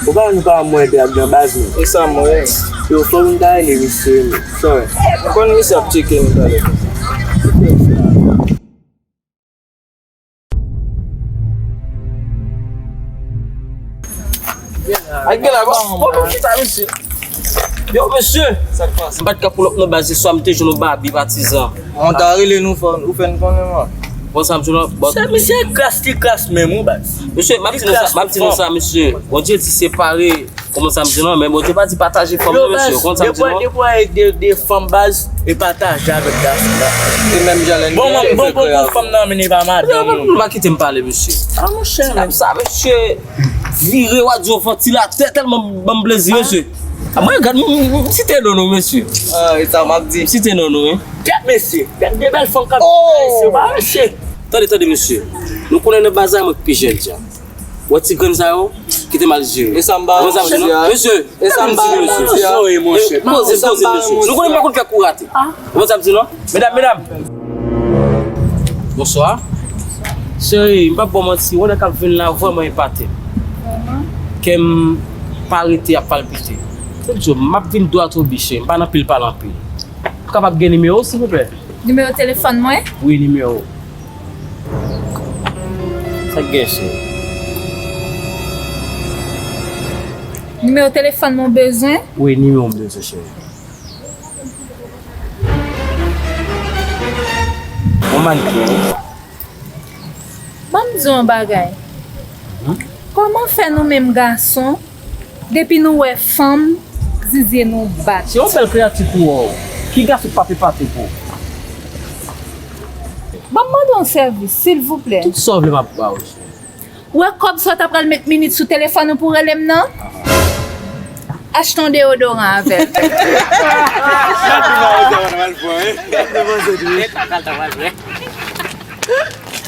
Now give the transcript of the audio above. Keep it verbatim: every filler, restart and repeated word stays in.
Ou pa nou pa mwen drag nan baz nou. E sa mwen. Yo, fò nou ta rele misye, men. Sorry. M konn misye ap tcheke nou talè. Ay, gen la, bon, bon, bon, chita, mesye. Yo, mesye. Sa k pase? M pa t ka pull up nan baz, se swa m te jwenn yon babi patizan. Mwen ta rele nou, fò, ou fè n konnen, mwen. Bon, sa m di nou, bon. Se misye kras, li kras menm, wi, baz. Mesye, m ap di nou sa, m ap di nou sa, mesye. Bondye di separe, kòman sa m di nou, men Bondye pa di pataje fanm, non, mesye. Kòman sa m di nou? Depi w de, de fanm baz, e pataje avèk gason la. E menm jan lè n gen bon, bon, bon, fanm nan, men e pa madanm nou. M pa kite m pale, mesye. A, monchè. Se sa, mesye. Vire, w a di yon vantilatè, tèlman ban m plezi, mesye. A, mwen, gad, m, m, m site non nou, mesye. Ah, e sa m ap di. M site non nou, wi. Kèt mesye, kèt de bèl fanm k ap mesye, ba mesye. Tande, tande, mesye. Nou konnen nan baz la, mwen k pi jèn, dja. Wè ti grenn sa yo, kite m al jere. E sa m ba mesye a. Mesye, e sa m ba mesye a. Poze, poze, mesye. Nou konnen m pa konn fè kou rate. Ou konn sa m di non? Medam, medam. Bonswa. Cheri, m p ap ba w manti, wè nèg k ap vin la vrèman epate m. Kè m pa rete ap palpite. Se m di w, m ap vin dwat o bi, cheri, m pa nan pil pale anpil. M kapab gen nimewo w, silvouplè? Nimewo telefòn mwen? Wi, nimewo w. Sa k gen, cheri? Nimewo telefòn mwen w bezwen? Wi, nimewo m bezwen, cheri. Yon mannequin, wi. Ban m di w yon bagay. Kòman fè nou menm gason, depi nou wè fanm, zizye nou bat? Se yon bèl kreyati pou wè w. Ki gason k p ap epate pou ou? Ban m mande w yon sèvis, silvouplè. Tout sa w vle m ap ba w, cheri. Ou wè kòb sa w ta pral met minit sou telefòn ou pou rele m nan? Achte yon deyodoran avè l. Gad devan w, sa w ta pral pran, hein? Gad devan w, sa w ta pral pran.